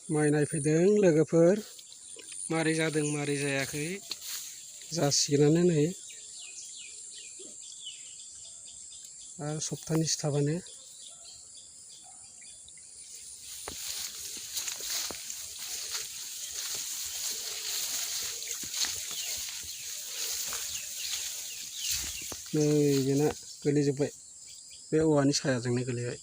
माइ नायफैदों लोगोफोर मारै जादों मारै जायाखै जासिगोनानो नै आरो सप्तानैसो थाबानो नै बेना गोलैजोब्बाय बे औवानि सायाजोंनो गोलैबाय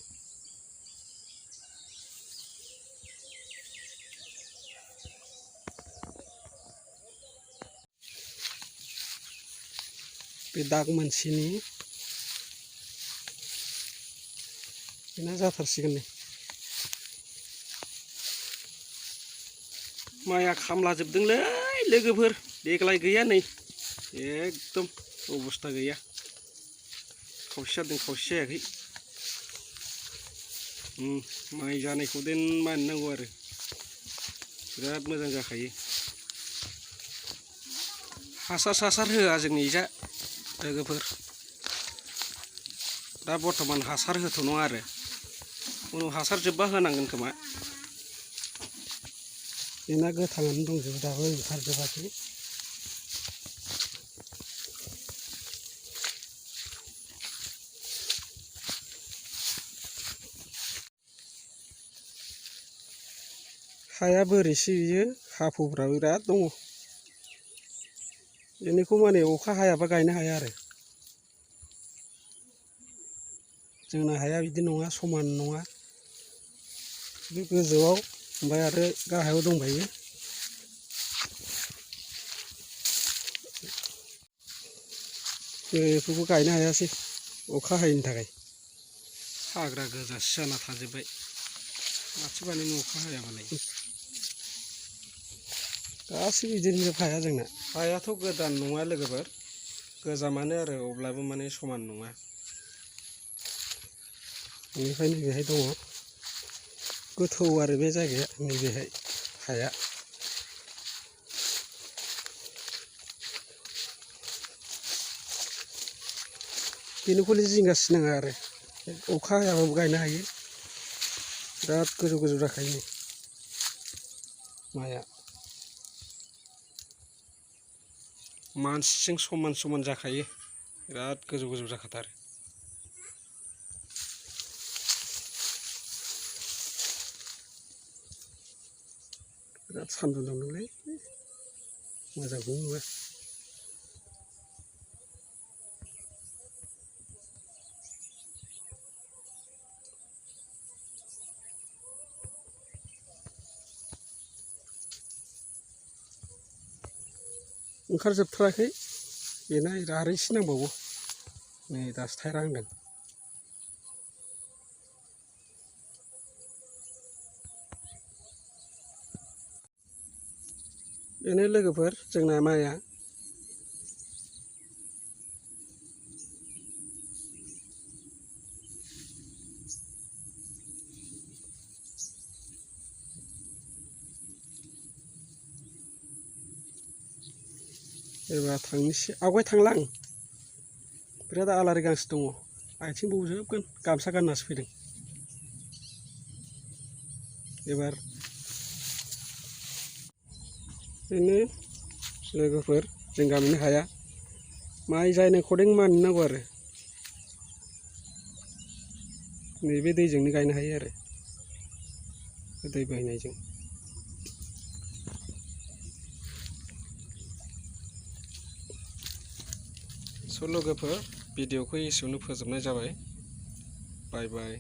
बे दाग मोनसेनि बेना जाथारसिगोन नै माइआ खामलाजोबदोंलै लोगोफोर देग्लाय गैया नै एकदम अबस्था गैया खावसे जादों खावसे जायाखै माइ जानायखौ देन मानिनांगौ आरो बिराद मोजां जाखायो हासार होआ जोंनि जा लोगोफोर दा बर्थमान हासार होथ'नोङा आरो उनाव हासार जोबबा होनांगोन खोमा बेना गोथाङानो दंजोबो दाबो ओंखारजोबाखै हाया बोरैसो बियो हाफुफ्राबो बिराद दङ बेनिखौ माने अखा हायाबा गायनो हाया आरो जोंना हाया बिदि नङा समान नङा बे गोजौआव ओमफ्राय आरो गाहायाव दंबायो बेखौबो गायनो हायासै अखा हायैनि थाखाय हाग्रा गोजासो जाना थाजोब्बाय माथो बानायनो अखा हायाबालाय गासिबो बिदिनो जोब हाया जोंना हायाथ' गोदान नङा लोगोफोर गोजामानो आरो अब्लाबो माने समान नङा बेनिखायनो बेहाय दङ गोथौ आरो बे जायगाया नैबेहाय हाया बेनिखौलाय जिंगासि नाङा आरो अखा हायाबाबो गायनो हायो बिराद गोजौ गोजौ जाखायो नै माइआ मानसिजों समान समान जाखायो बिराद गोजौ गोजौ जाखाथारो बिराद सान्दुं दुंदोंलै मोजांखौनो नुवा ओंखारजोबथाराखै बेना आरो एसे नांबावगौ नै दासो थायरांदों बेनो लोगोफोर जोंना माइआ एबार थांनोसै आवगाय थांला आं बिराद आलारि गांसे दङ आथिं बौजोबगोन गामसा गाननासो फैदों एबार बेनो लोगोफोर जों गामिनि हाया माइ जायनायखौ देन मानिनांगौ आरो नैबे दैजोंनो गायनो हायो आरो दै बोहैनायजों स' लोगोफोर भिडिअखौ एसेयावनो फोजोबनाय जाबाय बाय बाय